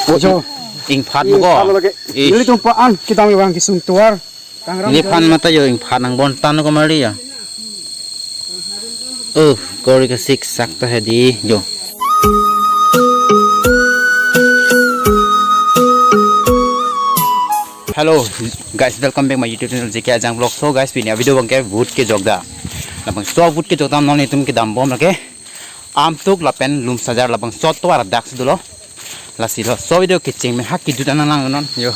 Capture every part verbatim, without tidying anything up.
Oh, jo. Ingphat mo ko. Ingphat lagi. Ish. Nelitum pa-an kedam kevang kesung tovar. Tangram neliphan jai. Mata jo ingphat nang bon tan ko mari ya. Oh, kori kesik sak ta hedi jo. Hello guys, welcome back my YouTube channel J K Ajang Vlog. So guys, pini avideo abangke vote kejok da. Labangso vote kejok dam, non itum kedam bom lake. Amtuk lapen Lumsajar labangso tovar adak si dolo. Lasi laso video kecheng me hak kidut anang lang non. Yo.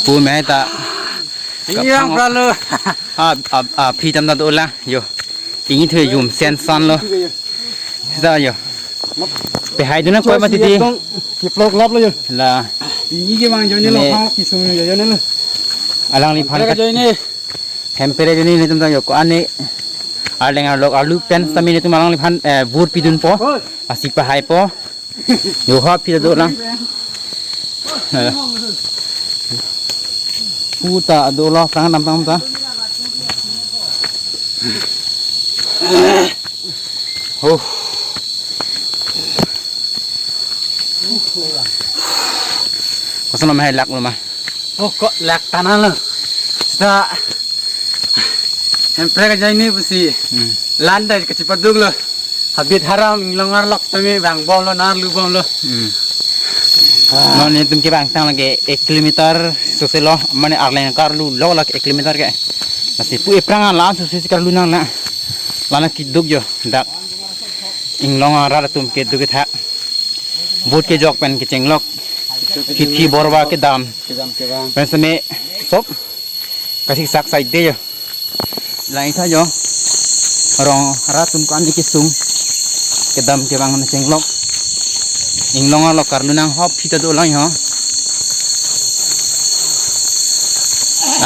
Pu me ta. Iya, kapang bralo. Ah, ah, ah, phi tam ta dolang. Yo. Ingni thu jum sen san lo. Sita yo. Pehai dun nangkoi mati di. Kiplok lap lo yo. La. Ingni kevang ajoine lo, ne, ha, kesung ajoine lo. Alangliphan kara ajoine. Hempere ajoine netum ta yo ko-an ne. Arleng arlok arlu pen sitame netum alangliphan, eh, vote pidunpo. Oi. Lasi pahaipo. Yo ha phi ta dolang. Pu ta dolo, prang nam tam ta. Oh. Koson ma hai lak lo ma. Oh, ko lak tana lo. Sita. Hempre ajoine pusi. Hmm. Lan dai kachipaduk lo. Habit haram inglong arlok tame vang bom lo, nang lu bom lo. Hmm. Ah. Non netum kevang tang lake ek kilometer sose lo, mane Arleng karlu lo lake ek kilometer ke. Lasi pu eprang alam sose si karlu nang na. Lana kiduk jo dak. Inglong arat atum keduk kethak. Vote kejok pen kechenglok. Kithi borwa kedam. Kedam kevang. Pen sitame sop. Kasik sak sai de yo. Lang itha yo. Rong arat atum ko-an ne kesung. Kedam kevang ne chenglok. Inglong arlok karlu nang hop phi ta dolang ho.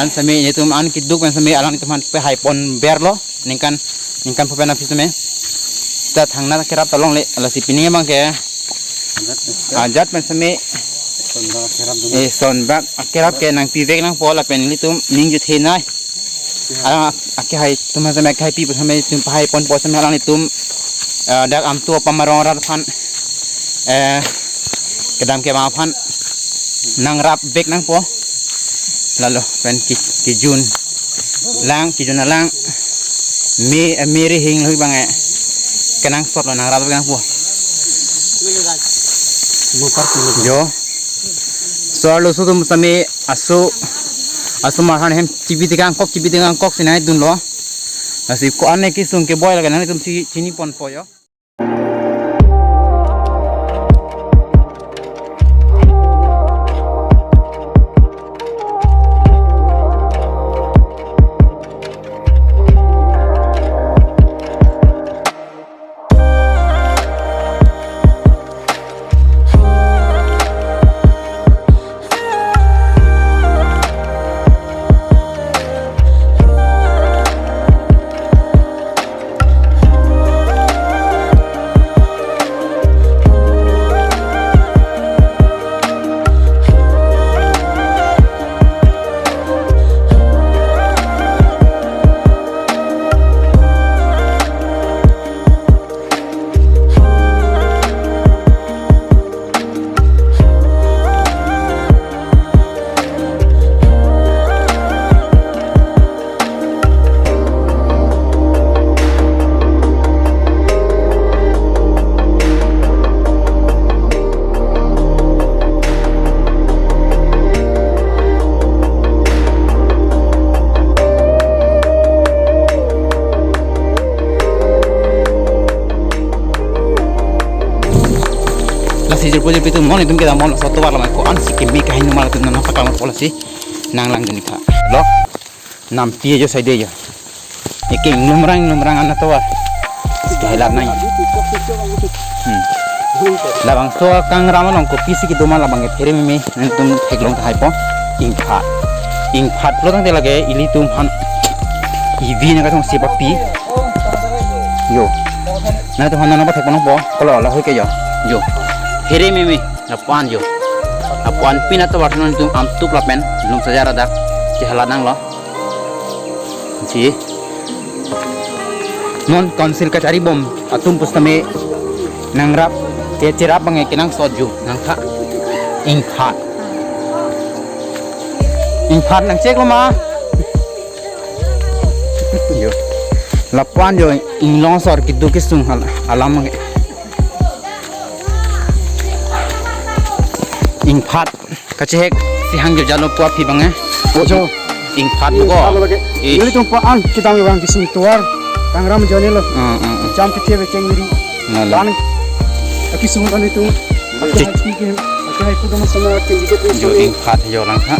An sitame netum an kiduk pen sitame alanglitum aphan pehai pon ber lo. Ningkan, ningkan pho pen aphi sitame. Sita thangnath akerap ta longle, lasi pini abangke. Ajat pen sitame. Sonbak akerap dun. Eh, sonbak akerap ke nangpivek nangpo lapen ilitum ning juthe nai. Alang akehai atum sitame, akehai pi sitame itum pahai ponpo sitame alanglitum, eh, dak Amtu apam arong arat aphan, eh, kedam kevang aphan nangrap vek nangpo. Lalo pen ki, kijun lang, kijun alang. Me, eh, me rihing lo abang eh. Kenangsot lo nangrap vek nangpo. Jo. So arloso atum sitame aso, aso marhan hem chibi tekang kok, chibi tekang kok si nangdunlo. Lasi ko-an ne kesung keboi lake nangtum si chini ponpo yo. Lasi jirpo jirpi atum, non itum kedam bom laso tovar alam ko-an si keme kahingno ma latum nangpaklang po lasi nanglangdun ikha. Lo. Nampi ajo side ajo. Eke inglumrang inglumrang an atovar. Kehelat nang. Hmm. Labangso kangram along kopisi kedoma labang ke phere meme nangtum theklong tahai po. Ingphat. Ingphat pulo tangte lake ilitum aphan ivi nang kachongsi papi. Yo. Nangtum aphan nang pathek ponpo. Kolo lahoi ke yo. Yo. Phere meme. Lapu-an jo. Lapu-an pin atovar non itum Amtuk lapen Lumsajar adak chehelat nanglo. Si. Non council kachari bom atum pusitame nangrap ke cherap abang kenangsot jo nangtha. Ingphat. Ingphat nangcheklo ma? Jo. Lapu-an jo inglongsor keduk kesung hal-, alam ke. Ingphat. Kachehek si hang jo jalo pu aphi abang eh. Oh, jo. Ingphat ko. Ingphat lagi. Eh. Nelitum pu-an kedam abang kesung tovar. Kangram ajoine lo. Hmm, hmm, hmm. Jam kethe becheng miri. Lalo. Lan akesung tangte tum. Cik. Akehai pu ke, akehai pu dam sama ke, jo, ingphat jo lang ha.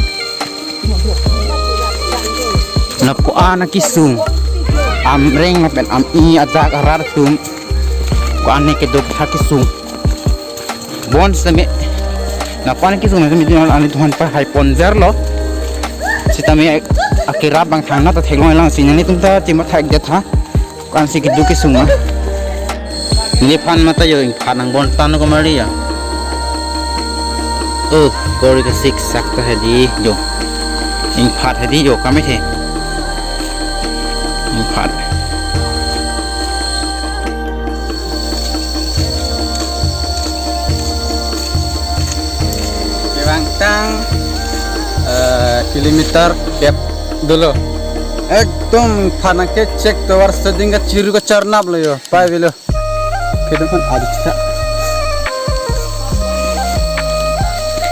Lapu-an akesung. Amreng lapen ami adak arat atum. Ko-an ne keduk ha kesung. Bon sitame. Lapu-an akesung na sitame alanglitum aphan pahai ponjirlo. Sitame akerap abang thangnat ta theklong lang si nelitum ta chima thak det ha. Ko-an si keduk kesung ma. Neliphan mata jo ingphat nangbontan ko mari ya. Oh, kori ke siksak ta hedi jo. Ingphat hedi jo kami the. Ingphat. Kevangtang, eh, kilometer kep dolo. Ekdom phan nangkechek tovar seding kachiru kacharnap lo jo. Pai bilo. Kedam phan adi chita.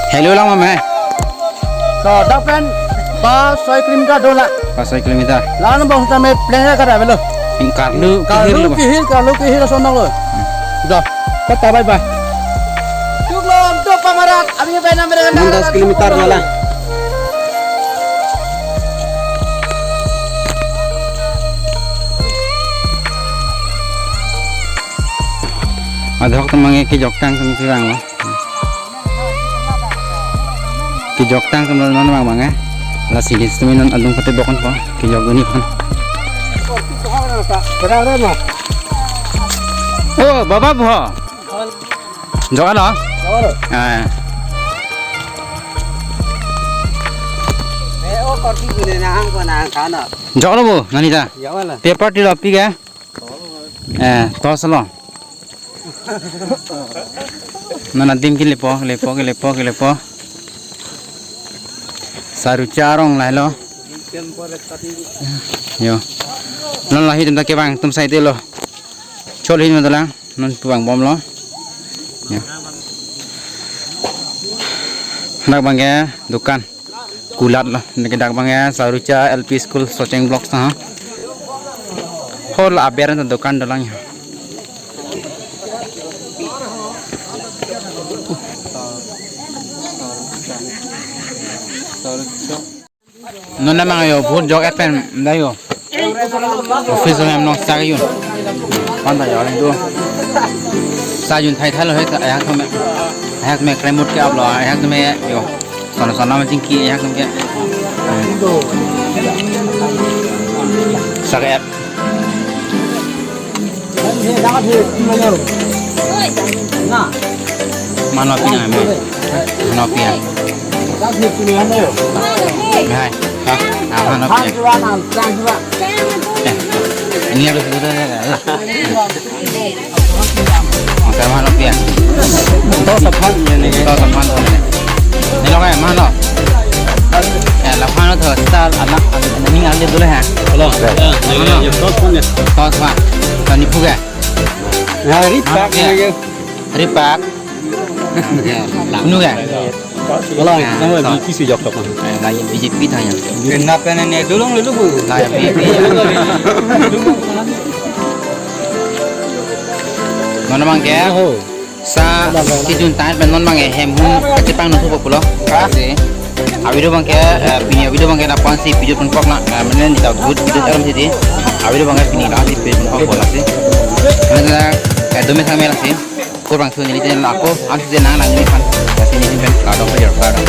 Hello lang mama. To, dak pen ba soi kilometer dolo. Ba soi kilometer. Lan bang sitame pleng ka da bilo. Ingkar lu, karlu kehir lu, ba. Kehir, karlu kehir ason lo. Dah. Tata bye bye. Tuk lo, tuk pamarat. Abi bye na mere. Enam belas kilometer dolo. Adhok temang ke joktang tum sirang lo. Kejoktang tum non abang abang eh. Lasi ke sitame non adung pate bokon ko. Kejok duni phan. Oh, baba bo. Jok lo? Jok lo. Ah. Eh, oh, korti gune na hang ko na hang kana. Jok lo bo, nani ta? Jok lo. Paper ti lo pi ke? Eh, tos lo. Non adim kelepo, kelepo, kelepo, kelepo. Sarucha arong lahelo. Jo. Non lahei atum ta kevang atum sai te lo. Chol hin madalang, non pu vangbom lo. Jo. Dak abang ke dukan. Kulat lo, neke dak abang ke Sarucha L P School Socheng Block ta ha. Hol aber ta dukan dolang ya. Non abang jo, vote jok et pen da jo. Office lo hem nong sak yun. Panta jo ling tu. Sa yun thai thai lo he, ayak thome. Ayak me kremut ke aplo, ayak me jo. Sona sona me tingki, ayak me ke. Sak et. Mano pina me. Mano pina. Hai. Ha, ah, mano pina. Eh, ini harus betul ya. Oke, mano pina. Toso aphan. Toso aphan. Ini lo kayak mano. Eh, laphan lo tuh, star anak, ini ada dulu ya. Halo. Ya, ya, ya, toso aphan ya. Toso aphan. Tani puga. Ya, ripak. Ripak. Unu ke? Wala, nama B J P si jok tok. Eh, la B J P ta ya. Kena pen ne dulong lulu bu. La ya B J P. Mana abang ke? Oh. Sa si jun tan pen non abang ke hem hum kachepang nangthu pulo. Kasi. A-video abang ke, eh, pini a-video abang ke lapu-an si video pun pok na, eh, mene ni ta good video alam si di. A-video abang ke pini la si video pun pok bola si. Mene, eh, dome sang mela si. Kurang su neli channel ako, an si nang nang ni kan. Kasi ni pen kado pajar kado.